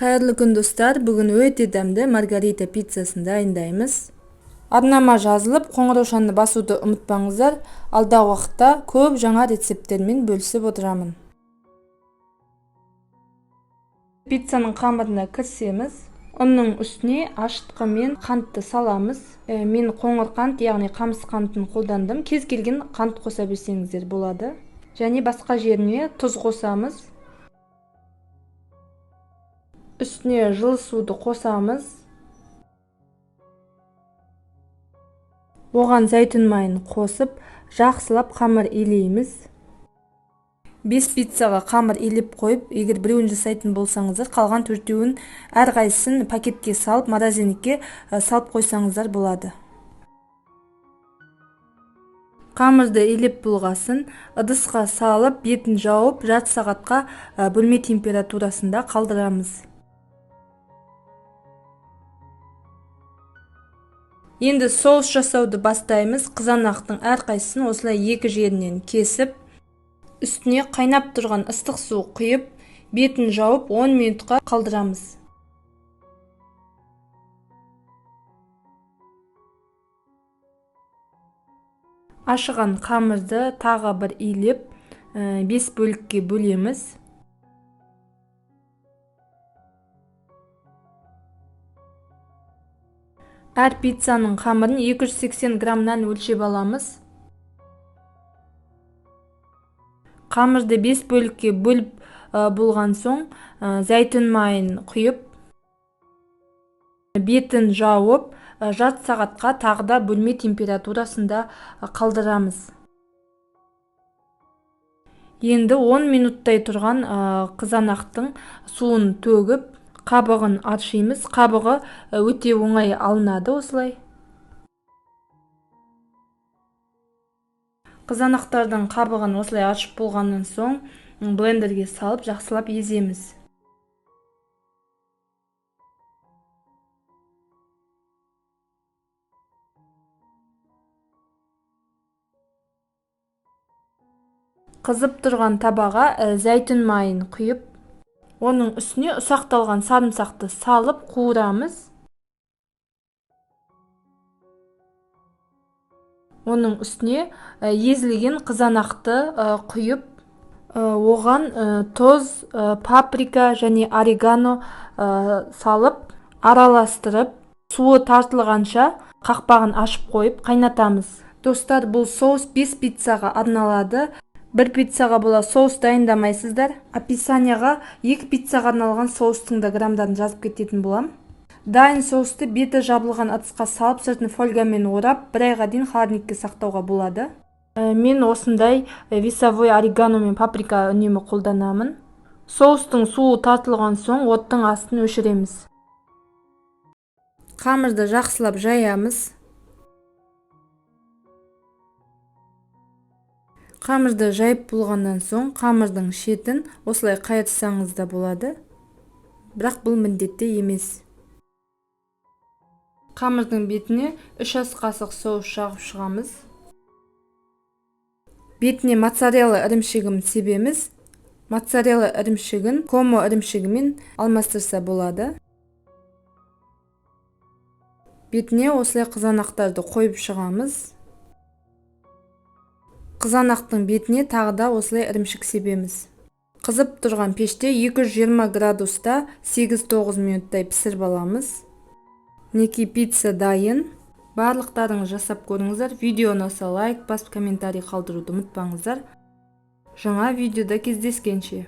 Қайырлы күн, достар! Бүгін өте дәмді маргарита пиццасын дайындаймыз. Арнама жазылып, қоңыраушаны басуды ұмытпаңыздар. Алдағы уақытта көп жаңа рецепттермен бөлісіп отырамын. Пиццаның қамырына кірісеміз. Ұнның үстіне ашытқы мен қантты саламыз. Мен қоңыр қант, яғни қамыс қантын қолдандым. Кез келген қант қоса берсеңіздер болады. Және басқа жеріне тұз қосамыз. Үстіне жылы суды қосамыз. Оған зәйтүн майын қосып, жақсылап қамыр илейміз. 5 пиццаға қамыр илеп қойып, егер біреуін жасайтын болсаңыздар, қалған төртеуін әрқайсысын пакетке салып, морозильникке салып қойсаңыздар болады. Қамырды илеп болғасын, ыдысқа салып, бетін жауып, жарты сағатқа бөлме температурасында қалдырамыз. Енді соус жасауды бастаймыз. Қызанақтың әрқайсысын осылай екі жерінен кесіп, үстіне қайнап тұрған ыстық су құйып, бетін жауып 10 минутқа қалдырамыз. Ашыған қамырды тағы бір илеп, 5 бөлікке бөлеміз. Әр пиццаның қамырын 280 граммнан өлшеп аламыз. Қамырды 5 бөлікке бөліп болған соң, зәйтүн майын құйып, бетін жауып, жарты сағатқа тағы да бөлме температурасында қалдырамыз. Енді 10 минуттай тұрған қызанақтың суын төгіп, қабығын аршимыз. Қабығы өте оңай алынады осылай. Қызанақтардың қабығын осылай аршып болғаннан соң блендерге салып жақсылап еземіз. Қызып тұрған табаға зәйтүн майын құйып, оның үстіне ұсақталған сарымсақты салып қуырамыз. Оның үстіне езілген қызанақты құйып, оған тұз, паприка және орегано салып, араластырып, суы тартылғанша қақпағын ашып қойып қайнатамыз. Достар, бұл соус 5 пиццаға арналады. Бір пиццаға бола соус дайындамайсыздар. Описанияға 2 пиццаға арналған соустың да грамдарын жазып кететін болам. Дайын соусты беті жабылған ыдысқа салып, сыртын фольгамен орап, бір айға дейін холодильникке сақтауға болады. Мен осындай весовой орегано мен паприка үнемі қолданамын. Соустың суы тартылған соң оттың астын өшіреміз. Қамырды жақсылап жаямыз. Қамырды жайып болғаннан соң қамырдың шетін осылай қайырсаңыз да болады, бірақ бұл міндетті емес. Қамырдың бетіне 3 ас қасық соус жағып шығамыз. Бетіне моцарелла ірімшігін себеміз. Моцарелла ірімшігін комо ірімшігімен алмастырса болады. Бетіне осылай қызанақтарды қойып шығамыз. Қызанақтың бетіне тағы да осылай ірімшік себеміз. Қызып тұрған пеште 220 градуста 8-9 минуттай пісіріп аламыз. Мінекей, пицца дайын. Барлықтарыңыз жасап көріңіздер. Видео ұнаса лайк басып, комментарий қалдыруды ұмытпаңыздар. Жаңа видеода кездескенше.